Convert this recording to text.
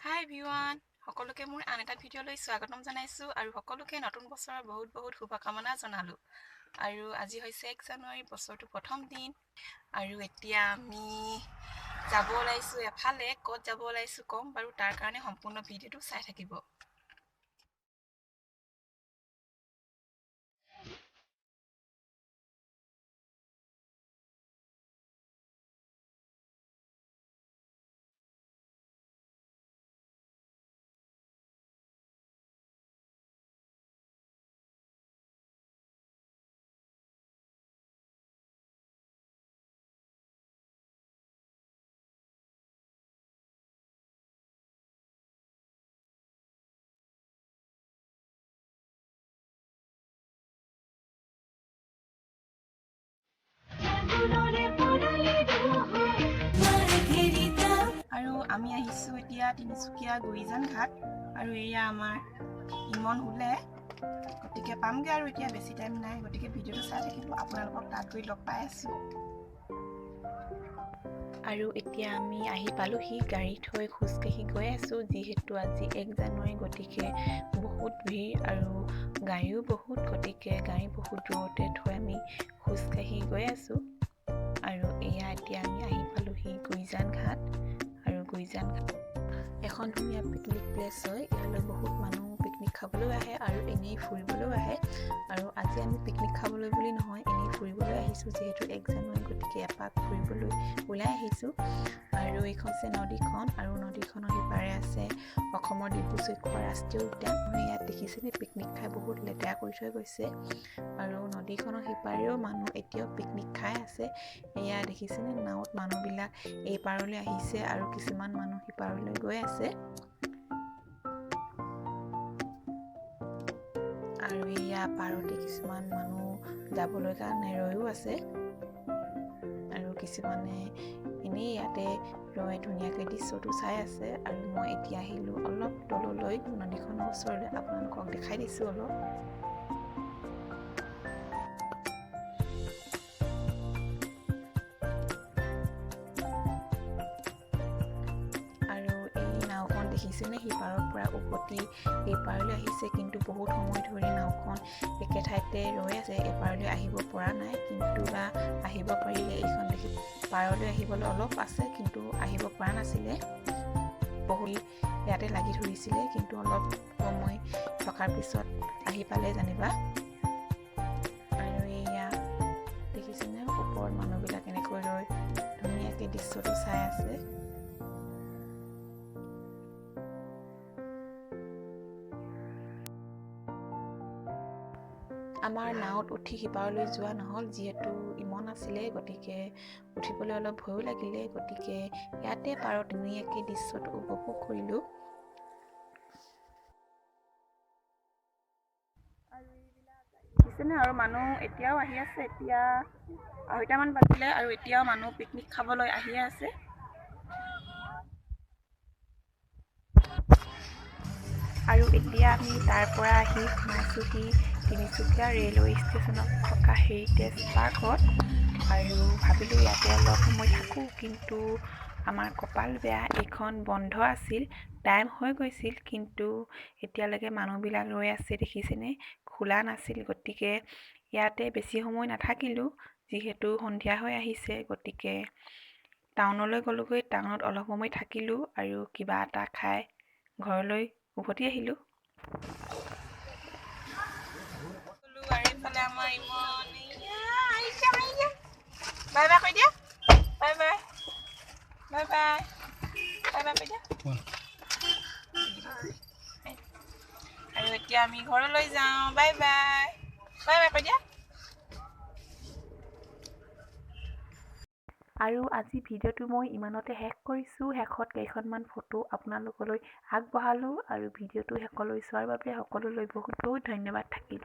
হাই everyone, সকলোকে মোৰ আন এটা ভিডিঅ'লৈ স্বাগতম জনাইছোঁ আৰু সকলোকে নতুন বছৰৰ বহুত বহুত শুভকামনা জনালোঁ। আৰু আজি হৈছে 1 জানুৱাৰী, বছৰটোৰ প্ৰথম দিন। আৰু এতিয়া আমি যাব ওলাইছোঁ এফালে, ক'ত যাব ওলাইছোঁ ক'ম বাৰু, তাৰ কাৰণে সম্পূৰ্ণ ভিডিঅ'টো চাই থাকিব। আৰু আমি আহিছোঁ এতিয়া তিনিচুকীয়া গুইজান ঘাট আৰু এয়া আমাৰ ইমন শুলে, গতিকে পামগৈ আৰু এতিয়া বেছি টাইম নাই, গতিকে ভিডিঅ'টো চাই থাকিব, আপোনালোকক তাত গৈ লগ পাই আছোঁ। আৰু এতিয়া আমি আহি পালোহি, গাড়ী থৈ খোজকাঢ়ি গৈ আছোঁ। যিহেতু আজি 1 জানুৱাৰী, গতিকে বহুত ভিৰ আৰু গাড়ীও বহুত, গতিকে গাড়ী বহুত দূৰতে থৈ আমি খোজকাঢ়ি গৈ আছোঁ। আৰু এয়া এতিয়া আমি আহি পালোহি গুইজান ঘাট। আৰু গুইজান ঘাট এখন ধুনীয়া পিকনিক প্লেচ হয়, ইয়ালৈ বহুত মানুহ পিকনিক খাবলৈও আহে আৰু এনেই ফুৰিবলৈও আহে। আৰু আজি আমি পিকনিক খাবলৈ বুলি নহয়, এনেই ফুৰিবলৈ আহিছোঁ, যিহেতু 1 জানুৱাৰী, গতিকে এপাক ফুৰিবলৈ ওলাই আহিছোঁ। আৰু এইখন হৈছে নদীখন আৰু নদীখনৰ সিপাৰে আছে অসমৰ ডিব্ৰু চৈখোৱা ৰাষ্ট্ৰীয় উদ্যান। ইয়াত দেখিছেনে পিকনিক খাই বহুত লেতেৰা কৰি থৈ গৈছে। আৰু নদীখনৰ সিপাৰেও মানুহ এতিয়াও পিকনিক খাই আছে। এয়া দেখিছেনে নাৱত মানুহবিলাক এই পাৰলৈ আহিছে আৰু কিছুমান মানুহ সিপাৰলৈ গৈ আছে। আৰু এয়া পাৰতে কিছুমান মানুহ যাবলৈ কাৰণে ৰৈও আছে আৰু কিছুমানে এনেই ইয়াতে ৰৈ ধুনীয়াকৈ দৃশ্যটো চাই আছে। আৰু মই এতিয়া আহিলোঁ অলপ তললৈ, নদীখনৰ ওচৰলৈ, আপোনালোকক দেখাই দিছোঁ অলপ। আৰু এই নাওখন দেখিছেনে সিপাৰৰ পৰা উভতি এই পাৰলৈ আহিছে, কিন্তু বহুত সময় ধৰি নাওখন একে ঠাইতে ৰৈ আছে, এপাৰলৈ আহিব পৰা নাই। কিন্তু বা আহিব পাৰিলে, এইখন দেখি পাৰলৈ আহিবলৈ অলপ আছে, কিন্তু আহিব পৰা নাছিলে, বহুত ইয়াতে লাগি ধৰিছিলে, কিন্তু অলপ সময় থকাৰ পিছত আহি পালে যেনিবা। আৰু এয়া দেখিছেনে ওপৰত মানুহবিলাক এনেকৈ ৰৈ ধুনীয়াকৈ দৃশ্যটো চাই আছে। আমাৰ নাৱত উঠি সিপাৰলৈ যোৱা নহ'ল, যিহেতু ইমন আছিলে, গতিকে উঠিবলৈ অলপ ভয়ো লাগিলে, গতিকে ইয়াতে পাৰত ধুনীয়াকৈ দৃশ্যটো উপভোগ কৰিলোঁ। দেখিছেনে আৰু মানুহ এতিয়াও আহি আছে, এতিয়া 2:30মান বাজিলে আৰু এতিয়াও মানুহ পিকনিক খাবলৈ আহিয়ে আছে। আৰু এতিয়া আমি তাৰ পৰা আহি সোমাইছোঁহি তিনিচুকীয়া ৰেলৱে ষ্টেচনত থকা হেৰিটেজ পাৰ্কত। আৰু ভাবিলোঁ ইয়াতে অলপ সময় থাকোঁ, কিন্তু আমাৰ কপাল বেয়া, এইখন বন্ধ আছিল, টাইম হৈ গৈছিল, কিন্তু এতিয়ালৈকে মানুহবিলাক ৰৈ আছে দেখিছেনে, খোলা নাছিল, গতিকে ইয়াতে বেছি সময় নাথাকিলোঁ, যিহেতু সন্ধিয়া হৈ আহিছে, গতিকে টাউনলৈ গ'লোগৈ। টাউনত অলপ সময় থাকিলোঁ আৰু কিবা এটা খাই ঘৰলৈ উভতি আহিলোঁ। বাই বাই কৈ দিয়া, bye bye, bye bye, bye bye কৈ দিয়া। আৰু এতিয়া আমি ঘৰলৈ যাওঁ, বাই বাই, বাই বাই কৈ দিয়া। আৰু আজি ভিডিঅ'টো মই ইমানতে শেষ কৰিছোঁ। শেষত কেইখনমান ফটো আপোনালোকলৈ আগবঢ়ালোঁ আৰু ভিডিঅ'টো শেষলৈ চোৱাৰ বাবে সকলোলৈ বহুত বহুত ধন্যবাদ থাকিল।